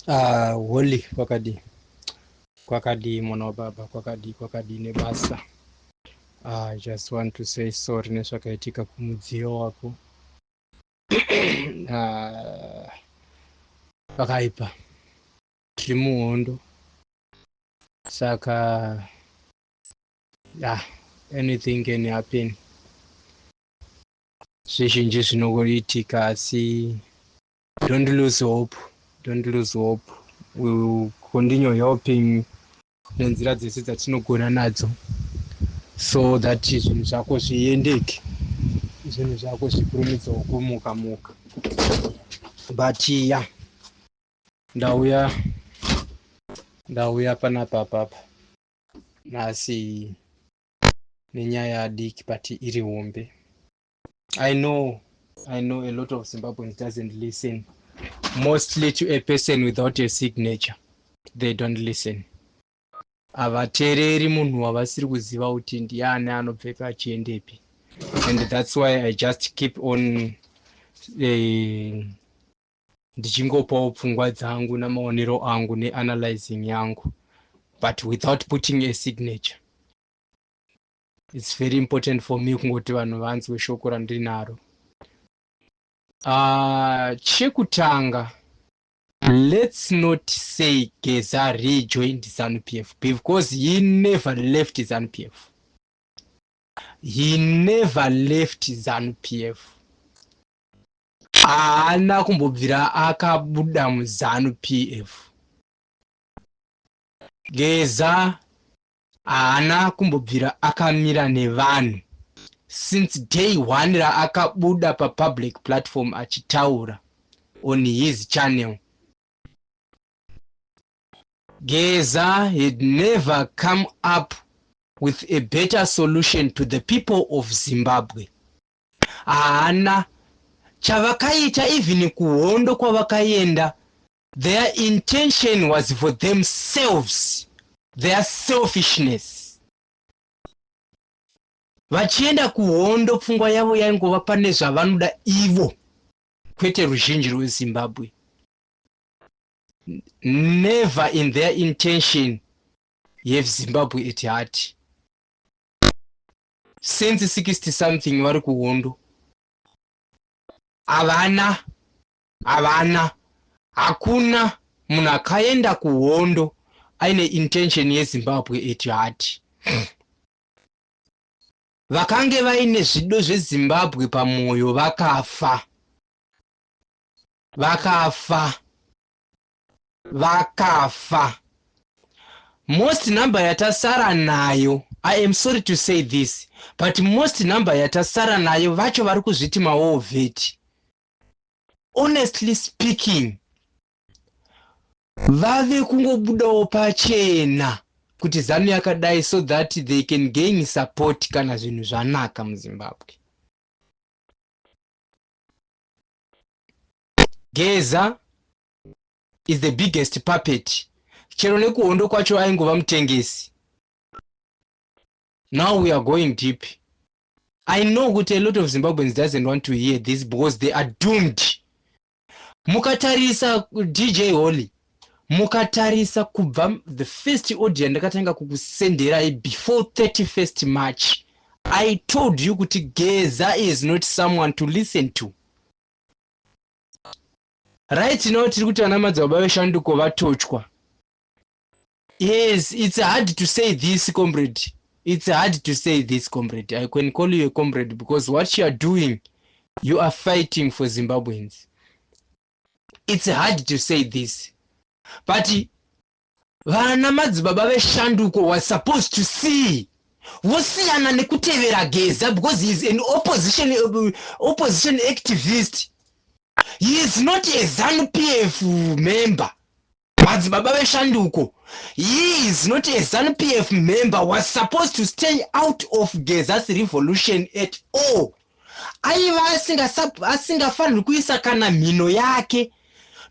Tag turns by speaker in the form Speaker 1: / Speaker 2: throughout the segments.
Speaker 1: Ah, Holy kwakadii? Kwakadii mwana wababa, kwakadii, kwakadii nebasa. Ah, I just want to say sorry nezvakaitika kumudziyo wako. Ah, pakaipa. Tiri muhondo. Saka yeah, anything can happen. Zvizhinji zvinoitika asi don't lose hope, don't lose hope. We will continue helping nenzira dzese dzatinogona nadzo so that zvinhu zvako zviendeke, zvinhu zvako zvikurumidzewo kumuka muka. But yeah, ndauya panapa apapa nhasi nenyaya diki but iri hombe. I know a lot of Zimbabweans doesn't listen, mostly to a person without a signature. They don't listen. Havateereri munhu wavasiri kuziva kuti ndiani, anobveka achiendepi, and that's why I just keep on ndichingopawo pfungwa dzangu namaonero angu neanalyzing yangu, but without putting a signature. It's very important for me kungoti vanhu vanzwe shoko randinaro. Chekutanga, let's not say Geza rejoined ZANU-PF, because he never left ZANU-PF. He never left ZANU-PF. Haana kumbobvira akabuda muZANU-PF. Geza haana kumbobvira akamira nevanhu since day one raakabuda papublic platform achitaura on his channel. Geza had never come up with a better solution to the people of Zimbabwe. Haana chavakaita. Even kuhondo kwavakaenda, their intention was for themselves, their selfishness. Vachienda kuhondo, pfungwa yavo yaingova pane zvavanoda ivo, kwete ruzhinji rweZimbabwe. Never in their intention have Zimbabwe at heart. Since 60 something vari kuhondo, havana, hakuna munhu akaenda kuhondo aine intention yeZimbabwe at heart. Vakange vaine zvido zveZimbabwe pamwoyo vakafa, vakafa, vakafa. Most number yatasara nayo, I am sorry to say this, but most number yatasara nayo vacho vari kuzviti mawar vet, honestly speaking, vave kungobudawo pachena kuti ZANU yakadai so that they can gain support kana zvinhu zvanaka muZimbabwe. Geza is the biggest puppet. Chero nekuhondo kwacho aingova mutengesi. Now we are going deep. I know kuti a lot of Zimbabweans doesn't want to hear this because they are doomed. Mukatarisa, DJ Holly, mukatarisa kubva the first audio ndakatanga kukusenderai before 31st March, I told you kuti Geza is not someone to listen to. Right now tiri kuti vana madzibaba veshanduko vatochwa. Yes, it's hard to say this, comrade. It's hard to say this, comrade. I can call you a comrade because what you are doing, you are fighting for Zimbabweans. It's hard to say this, but vana madzibaba veshanduko was supposed to see, vosiyana nekutevera Geza, because he is an opposition activist. He is not a ZANU PF member. Madzibaba veshanduko, he is not a ZANU PF member, was supposed to stay out of Geza's revolution at all. Aiva asingafaniri kuisa kana mhino yake.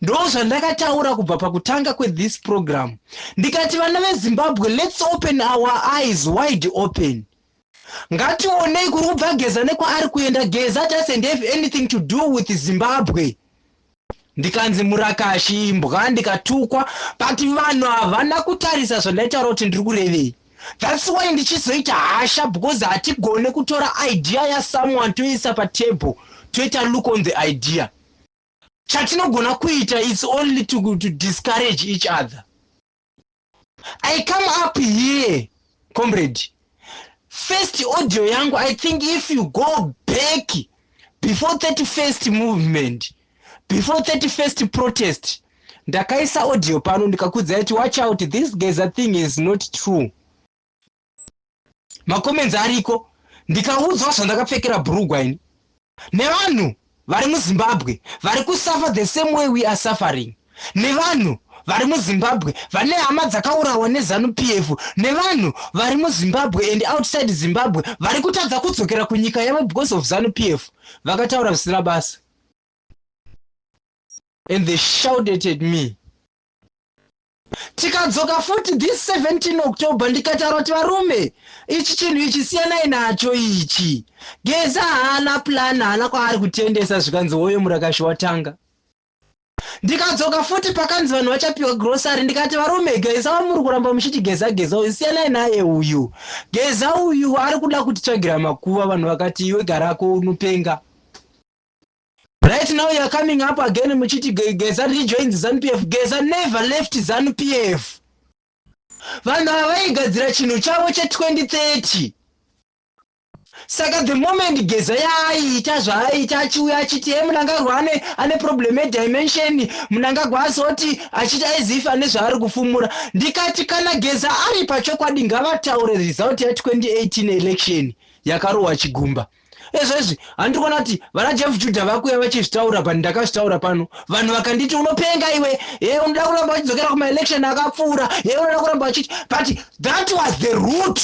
Speaker 1: Ndo zvandakataura kubva pakutanga kwethis program, ndikati, vana veZimbabwe, let's open our eyes wide open. Ngationei kuri kubva Geza nekwaari kuenda. Geza doesn't have anything to do with Zimbabwe. Ndikanzi murakashi, imbwa, ndikatukwa, but vanhu havana kutarisa zvandaitaura kuti ndiri kurevei. That's why ndichizoita hasha, because hatigone kutora idea yasomeone toisa patable, toita look on the idea. Chatinogona kuita is only to discourage each other. I come up here, comrade. First audio yangu, I think if you go back before 31st movement, before 31st protest, ndakaisa audio pano, ndikakudzai kuti watch out, this Geza thing is not true. Macomments ariko. Ndikaudzwa zvandakapfekera bhurugwa ini nevanhu vari muZimbabwe vari kusuffer the same way we are suffering, nevanhu vari muZimbabwe vane hama dzakaurawa neZANU PF, nevanhu vari muZimbabwe and outside Zimbabwe vari kutadza kudzokera kunyika yavo because of ZANU PF. Vakataura zvisina basa and they shouted at me. Tikadzoka futi this 17 October, ndikataura kuti varume, ichi chinhu ichi siyanai nacho ichi, Geza haana plan, haana kwaari kutendesa. Zvikanzi woyo murakashi watanga. Ndikadzoka futi pakanzi vanhu vachapiwa grocery, ndikati varume, Geza wamuri kuramba muchiti Geza, Geza uyu siyanai naye uyu, Geza uyu ari kuda kutitsvagira makuva. Vanhu vakati iwe garako, unopenga. Right now you are coming up again muchiti Geza rejoins ZANU PF. Geza never left ZANU PF. Vanhu ava vaigadzira chinhu chavo che2030. Saka the moment Geza yaaiita zvaaiita, achiuya achiti e Mnangagwa ane problem yedimension, Mnangagwa azoti achiti as if ane zvaari kufumura, ndikati kana Geza ari pachokwadi, ngavataure result ya2018 election yakarohwa Chigumba. Ezvezvi handiri kuona kuti vana Jeff Judah vakuya vachizvitaura, but ndakazvitaura pano, vanhu vakanditi unopenga iwe, e unoda kuramba vachidzokera kumaelection akapfuura, e unoda kuramba vachiti, but that was the root.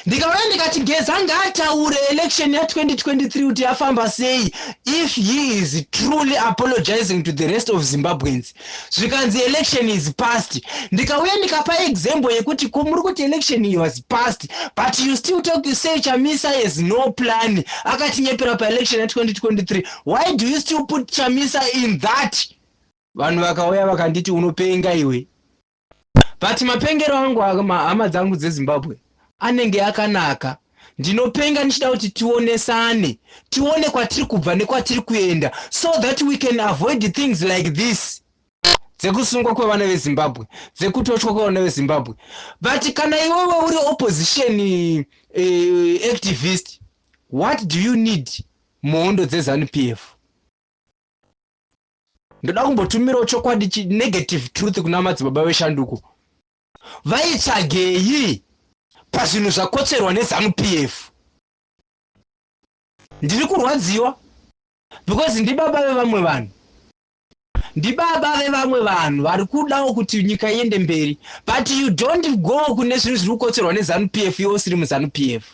Speaker 1: Ndikauya ndikati Geza ngaataure election ya2023 kuti yafamba sei if he is truly apologizing to the rest of Zimbabweans. Zvikanzi election is past. Ndikauya ndikapa example yekuti muri kuti election was past, but you still talk, say Chamisa has no plan, akatinyepera paelection ya2023. Why do you still put Chamisa in that? Vanhu vakauya vakanditi unopenga iwe. But mapengero angu, hama dzangu dzeZimbabwe, anenge akanaka. Ndinopenga ndichida kuti tionesane, tione kwatiri kubva nekwatiri kuenda, so that we can avoid things like this, dzekusungwa kwevana veZimbabwe, dzekutochwa kwevana veZimbabwe. But kana iwewe uri opposition activist, what do you need muhondo dzeZANU PF? Ndoda kumbotumirawo chokwadi, negative truth, kuna madzibaba veshanduko. Vaitsvagei pazvinhu zvakotserwa neZANU PF? Ndiri kurwadziwa because ndibaba vevamwe vanhu, ndibaba vevamwe vanhu vari kudawo kuti nyika iende mberi, but you don't go kune zvinhu zviri kukotserwa neZANU PF iwe usiri muZANU PF,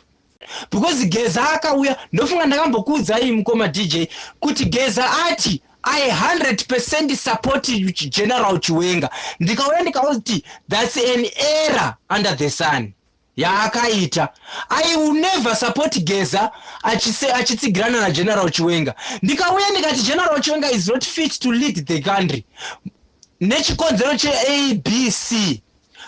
Speaker 1: because Geza akauya. Ndofunga ndakambokuudzai, mukoma DJ, kuti Geza ati I 100% support General Chiwenga. Ndikauya ndikauti that's an error under the sun yaakaita. I will never support Geza achitsigirana naGeneral Chiwenga. Ndikauya ndikati General Chiwenga is not fit to lead the country nechikonzero cheABC.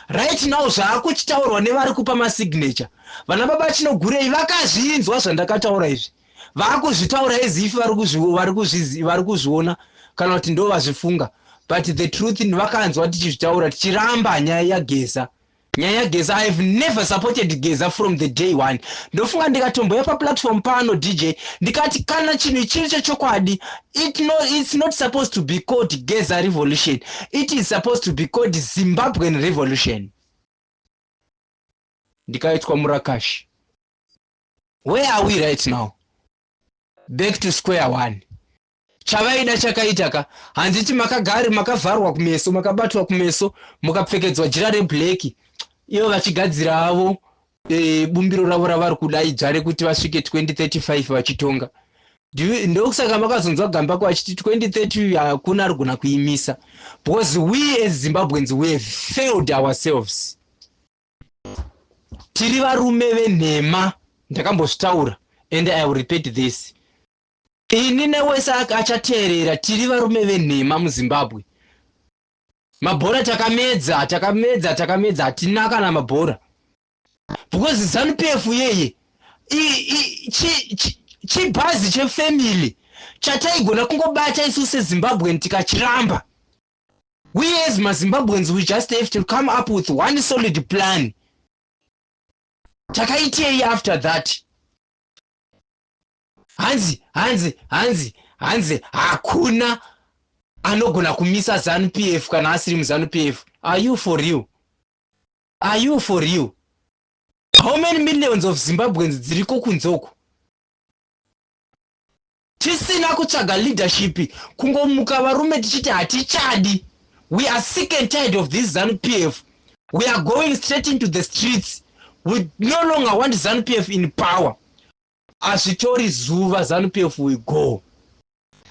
Speaker 1: Right now zvaakuchitaurwa nevari kupa masignature, vana baba Chinogurei vakazvinzwa zvandakataura izvi, vaakuzvitaura as if vari kuzviona kana kuti ndo vazvifunga, but the truth, vakanzwa tichizvitaura, tichiramba nyaya yaGeza. Nyaya yaGeza, I have never supported Geza from the day one. Ndofunga ndikatomboya paplatform pano, DJ, ndikati kana chinhu chiri chechokwadi, no, it's not supposed to be called Geza revolution, it is supposed to be called Zimbabwean revolution. Ndikaitwa murakashi. Where are we right now? Back to square one. Chavaida chakaita ka. Handiti makagari makavharwa kumeso, makabatwa kumeso, mukapfekedzwa jira reblack, ivo vachigadzira avo bumbiro ravo ravari kuda idzva rekuti vasvike 2035 vachitonga. Ndokusaka makazonzwa Gambako achiti 2030 hakuna ari gona kuimisa, because we as Zimbabweans, we have failed ourselves. Tiri varume venhema. Ndakambozvitaura and I will repeat this. Ini newese achateerera, tiri varume venhema muZimbabwe. Mabhora takamedza, takamedza, takamedza, hatina kana mabhora, because ZANU PF yeye chibhazi chefamily chataigona kungobata isu seZimbabwean tikachiramba. We as maZimbabweans, we just have to come up with one solid plan. Takaitei after that? Hanzi, hanzi, hanzi, hanzi hakuna anogona kumisa ZANU PF kana asiri muZANU PF. Are you for real? Are you for real? How many millions of Zimbabweans dziriko kunzoko tisina kutsvaga leadership? Kungomuka varume tichiti hatichadi, we are sick and tired of this ZANU PF, we are going straight into the streets, we no longer want ZANU PF in power. Hazvitori zuva, ZANU PF we go.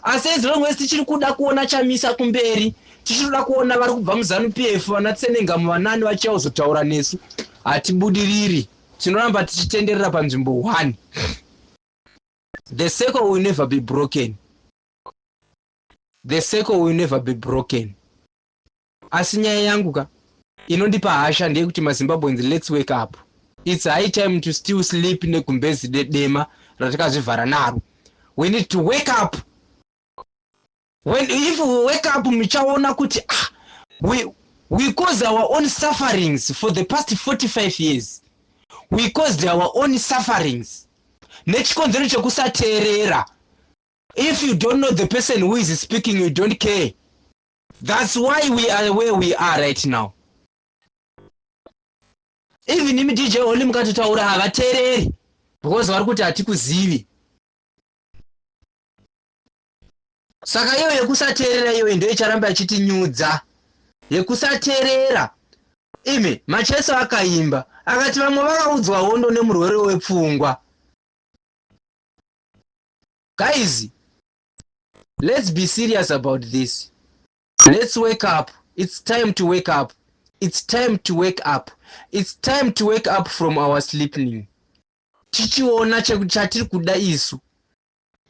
Speaker 1: Asi as long as tichiri kuda kuona Chamisa kumberi, tichiri kuda kuona vari kubva muZANU PF, vana Tsenengamu, vanani vachiya kuzotaura nesu, hatibudiriri. Tinoramba tichitenderera panzvimbo 1. The circle will never be broken, the circle will never be broken. Asi nyaya yangu ka inondipa hasha ndeyekuti maZimbabweans, let's wake up. It's high time to still sleep negumbezi dema ratakazvivhara naro. We need to wake up. When if we wake up, muchaona kuti, ah, we cause our own sufferings. For the past 45 years we caused our own sufferings nechikonzero chekusateerera. If you don't know the person who is speaking, you don't care. That's why we are where we are right now. Even imi DJ Oli mukatotaura, havateereri because vari kuti hatikuzivi. Saka iyo yekusateerera iyoyo ndo icharamba ichitinyudza, yekusateerera. Imi, Macheso akaimba akati vamwe vakaudzwa hondo nemurwere wepfungwa. Guys, let's be serious about this. Let's wake up. It's time to wake up. It's time to wake up. It's time to wake up from our sleeping, tichiona chatiri kuda isu.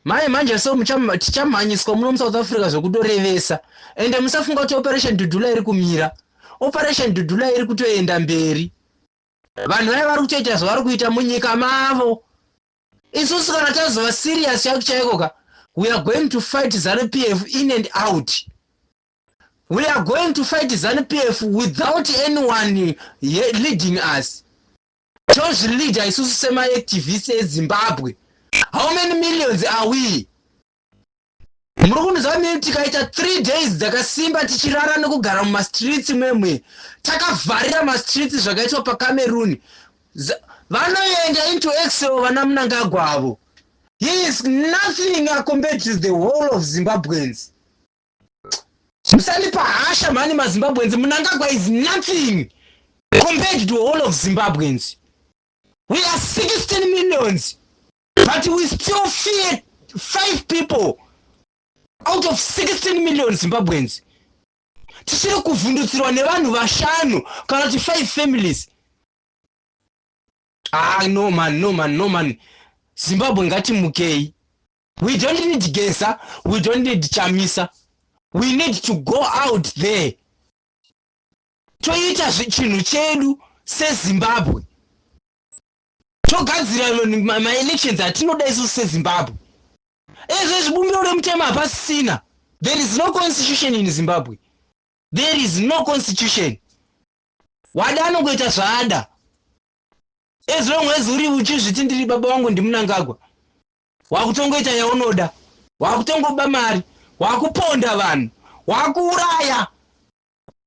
Speaker 1: Mai manje so tichamhanyiswa muno muSouth Africa zvokutorevesa. Ende musafunga kuti Operation Dudula iri kumira. Operation Dudula iri kutoenda mberi. Vanhu vaya vari kutoita zvavari kuita munyika mavo. Isusu kana tazova serious chaiko chaiko ka, we are going to fight ZANU PF in and out. We are going to fight ZANU PF without anyone leading us. Tozvileada isusu semaactivist eZimbabwe. How many millions are we? Muri kunzwa mii? Tikaita 3 days dzakasimba tichirara nekugara mumastreets memwe, takavharira mastreets zvakaitwa paCameroon, vanoenda into exile vana Mnangagwavo. He is nothing compared to the whole of Zimbabweans. Musandipa hasha mhani maZimbabweans. Mnangagwa is nothing compared to all of Zimbabweans. We are 16 millions, but we still fear five people out of 16 million Zimbabweans. Tichiri kuvhundutsirwa nevanhu vashanu kana kuti five families. Ah, no man, no man, no man. Zimbabwe, ngatimukei. We don't need Geza, we don't need Chamisa. We need to go out there, toita chinhu chedu seZimbabwe, togadzira maelections atinoda isusu seZimbabwe. Ezvezvi bumbiro remutemo hapasisina. There is no constitution in Zimbabwe. There is no constitution. Wada anongoita zvaada as long as uri uchizviti ndiri baba vangu ndiMnangagwa. Wakutongoita yaunoda, wakutongoba mari, wakuponda vanhu, wakuuraya,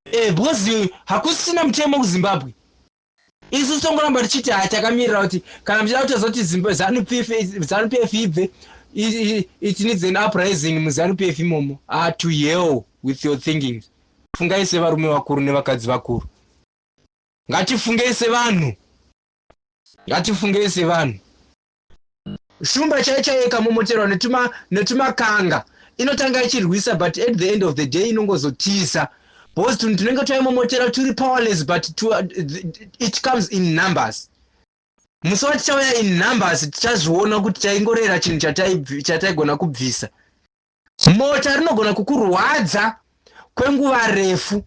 Speaker 1: because hakusina mutemo kuZimbabwe. Isu tongoramba tichiti ha, takamirira kuti kana muchida kutozoti ZANU PF ibve, it needs an uprising muZANU PF imomo. Ah, to hell with your thinking. Fungai sevarume vakuru nevakadzi vakuru. Ngatifungei sevanhu, ngatifungei sevanhu. Shumba chai chaiyo ikamomoterwa netumakanga inotanga ichirwisa, but at the end of the day inongozotisa, because tunhu tunenge twaimomotera turi powerless, but it comes in numbers. Musi watichauya in numbers, tichazviona kuti taingorera chinhu chataigona kubvisa. Mota rinogona kukurwadza kwenguva refu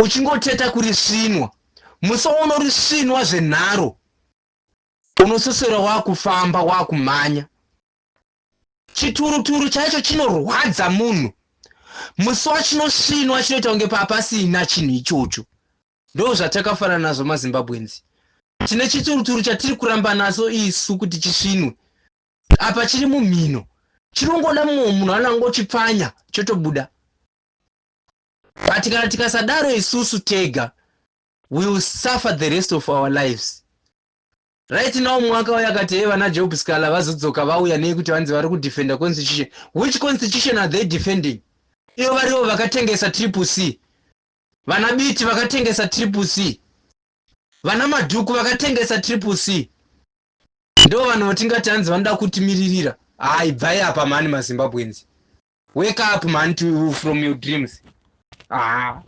Speaker 1: uchingoteta kurisvinwa. Musi waunorisvinwa zvenharo, unososera wakufamba, wakumhanya. Chituruturu chaicho chinorwadza munhu. Musi wachinosvinwa, chinoita kunge papasina chinhu ichocho. Ndo zvatakafanana nazvo maZimbabweans. Tine chituruturu chatiri kuramba naso isu kuti chisvinwe. Apa chiri mumhino, chinongoda mumwe munhu anangochipfanya, chotobuda. But kana tikasadaro isusu tega, we will suffer the rest of our lives. Right now, mwaka uyo akati, "Hey, vana Job Sikhala vazodzoka, vauya nei kuti vanzi vari kudefenda constitution?" Which constitution are they defending? Ivo varivo vakatengesa Triple C. Vana Biti vakatengesa Triple C, vana Madhuku vakatengesa Triple C. Ndo vanhu vatingati hanzi vanoda kutimiririra. Hai, bvai apa mhani. MaZimbabweans, wake up, man, from your dreams. Ah.